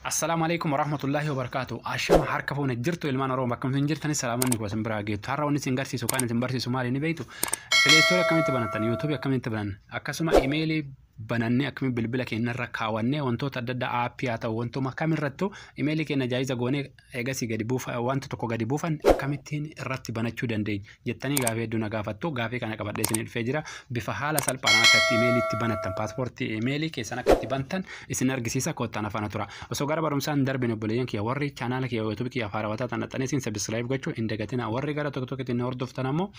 Assalaamu alaikum warahmatullahi wabarakatuh. Ashama harka fuune jirtu ilmaan Oromoo bakka isin jirtanis salaamanni kuwa isin biraa geettu. Har'a wanni isin garsiisu kan isin barsiisu maali ni beektu? Play Store akkamitti banattan, YouTube akkamitti banan, akkasuma imeelii banannee akkamitti bilbila keenyarra kaawwannee wantoota adda addaa aappii haa ta'u wantuma kamirrattuu imeelii keenya jaayiza goonee eegasii gadi buufa wanta tokko gadi buufan akkamittiin irratti banachuu dandeenya jettanii gaafii hedduu na gaafattu. Gaafii kana qabadhee isin dhufee jira. Bifa haala salphaadhaan akka itti imeeliitti banattan, paaspoortii imeelii keessan akka itti bantan isin argisiisa. Koottaan afaan tura. Osoo gara barumsaan hin darbine, obboleeyyan kiyya, warri chaanaala kiyya YouTube kiyya haarawwataa ta'an dhaxxanii isin subscribe gochuu hin dagatina. Warri gara TikTokiitiin hordoftan ammoo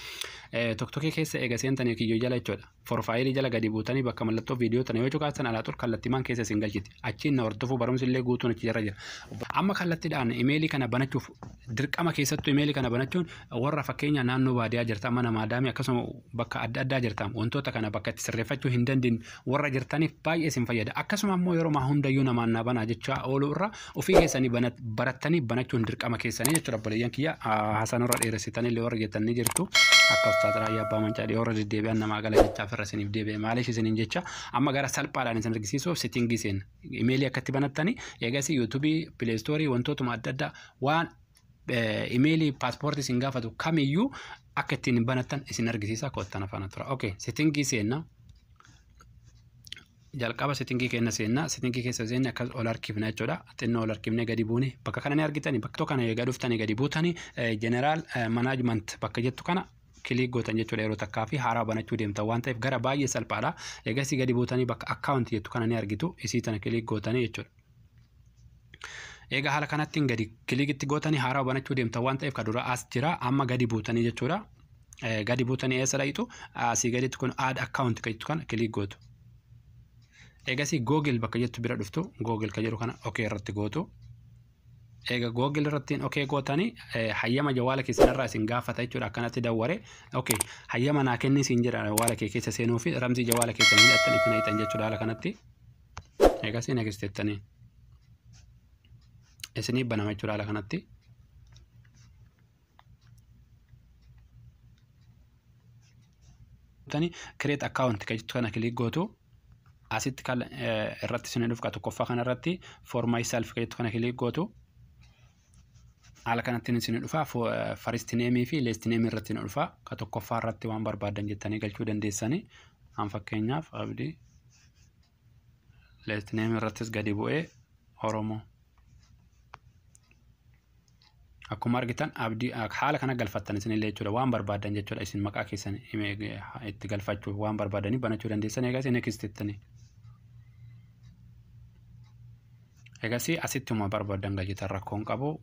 TikTokii keessa eega seentanii kiyyoo jala jechuudha. Profaayilii jala gadi buutanii bakka mallattoo viidiyoo tana yoo cuqaastan alaa xur kallattiimaan keessa isin galchiti. Achiin na hordofuu barumsi illee guutuun achi jala jira. Amma kallattiidhaan imeelii kana banachuuf dirqama keessattuu imeelii kana banachuun warra fakkeenya naannoo baadiyyaa jirtan, mana maadaamii akkasuma bakka adda addaa jirtan, wantoota kana bakka itti sirreeffachuu hin dandeenye warra jirtaniif baay'ee isin fayyada. Akkasuma ammoo yeroo hundayyuu namaan naa banaa jechaa ooluu irra ofii keessanii barattanii banachuun dirqama keessanii jechuudha. Obboleeyyan kiyya, hasanurra dheeressitanii illee warra jettan ni jirtu. Akka Ustaaz Raayyaa Abbaa Mancaa dhiyoo irra deddeebi'an namaa gala jechaaf irra isiniif deebi'e maaliif isiniin jecha. Amma gara salphaadhaan isin argisiisuuf settingii seenna. Imeelii akkatti banattanii eegasii yuutuubii, Play Storeii, wantootuma adda addaa waan imeelii paaspoortii isin gaafatu kamiyyuu akka ittiin banattan isin argisiisa. Koottan afaan tura. Okay, settingii seenna. Jalqaba settingii keenya seenna. Settingii keessa seenne akkas ol harkifna jechuudha. Xinnoo ol harkifnee gadi buune bakka kana ni argitani. Bakka kana eegaa dhuftanii gadi buutanii general management bakka jettu kana click gootan jechuudha yeroo takkaa fi haaraa banachuu deemtan waan ta'eef gara baay'ee salphaadha. Eegasii gadi buutanii bakka account jettu kana ni argitu. Isii tana click gootanii jechuudha. Egaa haala kanattiin gadi clickitti gootanii haaraa banachuu deemtan waan ta'eef kan dura as jira, amma gadi buutanii jechuudha. Gadi buutanii eessa dhayitu? Asii gaditti kun add account kan jettu kana click gootu. Eegasii Google bakka jettu bira dhuftu, Google kan jedhu kana okay irratti gootu. Egaa Google irratti okay gootanii hayyama jawaala keessan irraa isin gaafata jechuudha. Akkanatti dawware okay hayyama naa kenni isin jedha jawaala kee keessa seenuu fi ramzii jawaala keessan hidhattan itti naqxan jechuudha haala kanatti. Eegasii next jettanii isinii banama jechuudha haala kanatti. Create account kan jettu kana click gootu. Asitti kan irratti isin dhufu tokkoffaa kana irratti for myself kan jettu kana click gootu. Haala kanatti isin dhufa, first name fi last name irratti ni dhufa. Ka tokkoffaa irratti waan barbaadan jettanii galchuu dandeessanii. An fakkeenyaaf Abdii, last name irrattis gadi bu'ee Oromoo. Akkuma argitan Abdii haala kana galfattan isinillee jechuudha, waan barbaadan jechuudha. Isin maqaa keessan itti galfachuu waan barbaadanii banachuu dandeessan. Egaa isin next jettanii. Egasii asittuma barbaadan galchitan rakkoon qabu.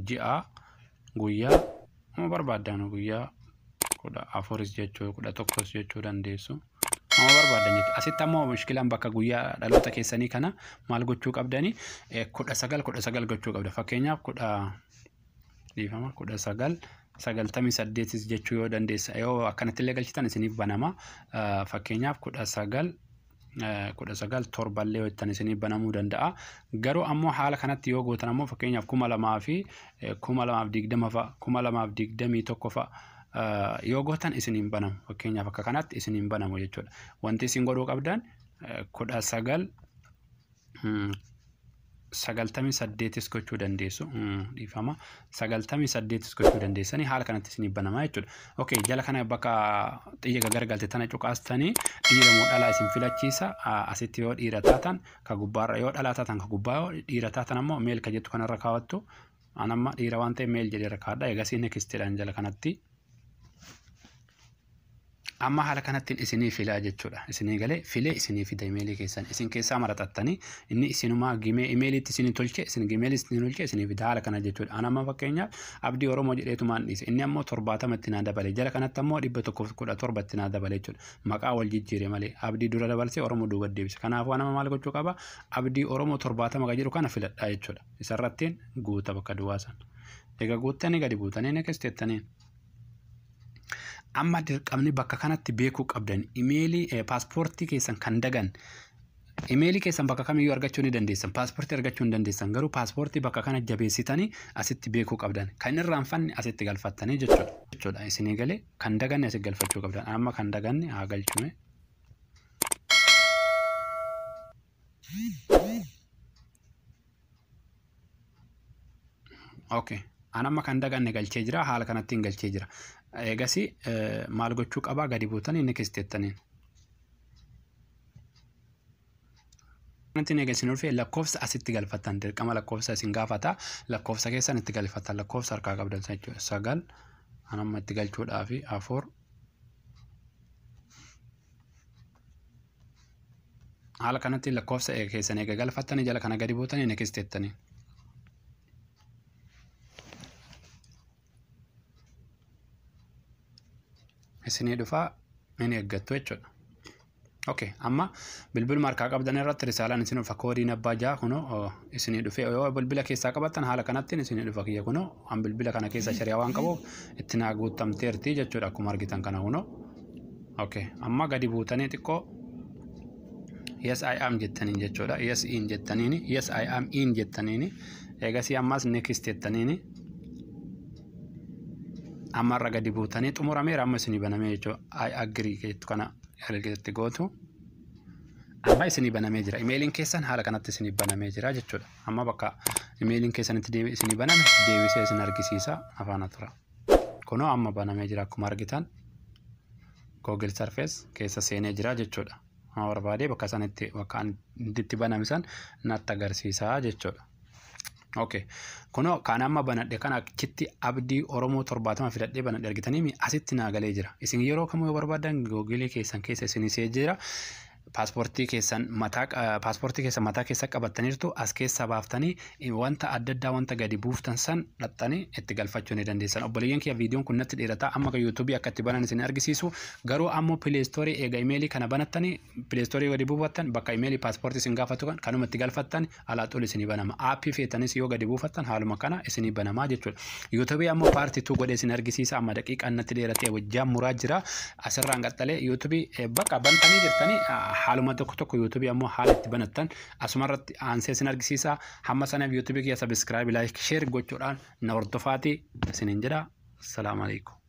Ji'a, guyyaa uma barbaadan, guyyaa 14s jechuu, 11s jechuu dandeessu. Uma barbaadan jechuudha. Asitti ammoo mushkilaan bakka guyyaa dhaloota keessanii kana maal gochuu qabdanii? 19 19 gochuu qabda. Fakkeenyaaf kudha dhiifama 1998s jechuu yoo dandeessa, yoo akkanatti illee galchitan isiniif banama. Fakkeenyaaf 19 19 7llee hojjetan isiniif banamuu danda'a. Garuu ammoo haala kanatti yoo gootan ammoo fakkeenyaaf 2000 fi 2020 fa'a, 2021 fa'a yoo gootan isiniin banamu. Fakkeenyaaf akka kanatti isiniin banamu jechuudha. Wanti isin godhuu qabdan 1998s gochuu dandeessu, dhiifama, 98s gochuu dandeessanii haala kanatti isiniif banamaa jechuudha. Okay, jala kana bakka xiyya gagargalte tana cuqaastanii dhiira moo dhalaa isin filachiisa. Asitti yoo dhiira taatan ka gubbaarra, yoo dhalaa taatan ka gubbaa, yoo dhiira taatan ammoo male ka jettu kanarra kaawwattu. An amma dhiira waan ta'eef male jedhee irra kaa'adha. Egasii next jedhaan jala kanatti. Amma haala kanattiin isinii filaa jechuudha. Isinii galee filee isinii fida imeelii keessan. Isin keessaa maraxattanii inni isinumaa gimee imeeliitti isinii tolche, isin gimeelii isinii tolche isinii fida haala kana jechuudha. An amma fakkeenyaaf Abdii Oromoo jedheetumaan dhiise. Inni ammoo 70 itti naa dabale. Jala kanatti ammoo 117 itti naa dabale jechuudha. Maqaa wal jijjiire malee Abdii dura dabalsee Oromoo duuba deebise. Kanaafuu nama maal gochuu qaba? Abdii Oromoo 70 kan jedhu kana filadhaa jechuudha. Isarrattiin guuta bakka duwwaa sana. Egaa guuttanii gadi buutanii next jettaniin. Amma dirqamni bakka kanatti beekuu qabdan imeelii paaspoortii keessan kan dagan, imeelii keessan bakka kamiyyuu argachuu ni dandeessan, paaspoortii argachuu hin dandeessan. Garuu paaspoortii bakka kana jabeessitanii asitti beekuu qabdan, kan irraanfanne asitti galfattanii jechuudha. Isinii galee kan daganne asitti galfachuu qabdan. Amma kan daganne haa galchume. Okay. An amma kan daganne galchee jira, haala kanattiin galchee jira. Eegasii maal gochuu qabaa? Gadi buutanii next jettaniin. Kanatti eega isin dhufee lakkoofsa asitti galfattan, dirqama lakkoofsa isin gaafata, lakkoofsa keessan itti galfattan, lakkoofsa harkaa qabdan jechuudha. 9 an amma itti galchuudhaafi 4 haala kanatti lakkoofsa keessan eega galfattanii jala kana gadi buutanii next jettanii. Isinii dhufaa ni eeggattu jechuudha. Okay, amma bilbiluma harkaa qabdan irratti risaalaan isin dhufa, koodiin abbaa 6 kunoo isinii dhufee, yoo bilbila keessaa qabattan haala kanattiin isinii dhufa. Kiyya kunoo an bilbila kana keessa shari'aa waan qabuuf itti naa guutamteerti jechuudha, akkuma argitan kana kunoo. Okay, amma gadi buutanii xiqqoo yes I am jettaniin jechuudha. Yes in jettaniini, yes I am in jettaniini. Eegasii ammas next jettaniini. Ammarra gadi buutanii xumurameera, amma isinii banamee jechuudha. I agree jettu kana erga gootu amma isinii banamee jira. Imeeliin keessan haala kanatti isinii banamee jira jechuudha. Amma bakka imeeliin keessanitti isinii baname deebisee isin argisiisa, afaana tura. Kunoo amma banamee jira, akkuma argitan Google Surface keessa seenee jira jechuudha. Amma barbaadee bakka sanitti, bakka itti baname san natti agarsiisa jechuudha. Okay. Kunoo kan amma banadhe kan achitti Abdii Oromoo 70 filadhee banadhe argitanii asitti naa galee jira. Isin yeroo kamuu yoo barbaadan Googilii keessan keessa isin see jira. Paaspoortii keessan mataa keessa qabattaniirtu, as keessa baaftanii wanta adda addaa, wanta gadi buuftan san dhaxxanii itti galfachuu ni dandeessan. Obboleeyyan kiyya, viidiyoon kun natti dheerataa, amma YouTubeii akka itti banan isin argisiisu, garuu ammoo Play Storeii eega imeelii kana banattanii Play Storeii gadi buufattan, bakka imeelii paaspoortii isin gaafatu kan kanuma itti galfattan alaa xul isinii banama. Aappii feetanis yoo gadi buufattan haaluma kana isinii banamaa jechuudha. YouTubeii ammoo part 2 godhee isin argisiisa, amma daqiiqaan natti dheeratee wajjaan muraa jira. Asirraan qaxxalee YouTubeii bakka bantanii jirtanii haaluma tokko tokko YouTubeii ammoo haala itti banattan asumarratti aansee isin argisiisa. Hamma sanaaf YouTubeii kiyya subscribe, like, share gochuudhaan na hordofaatii isiniin jedha. Assalaamu alaikum.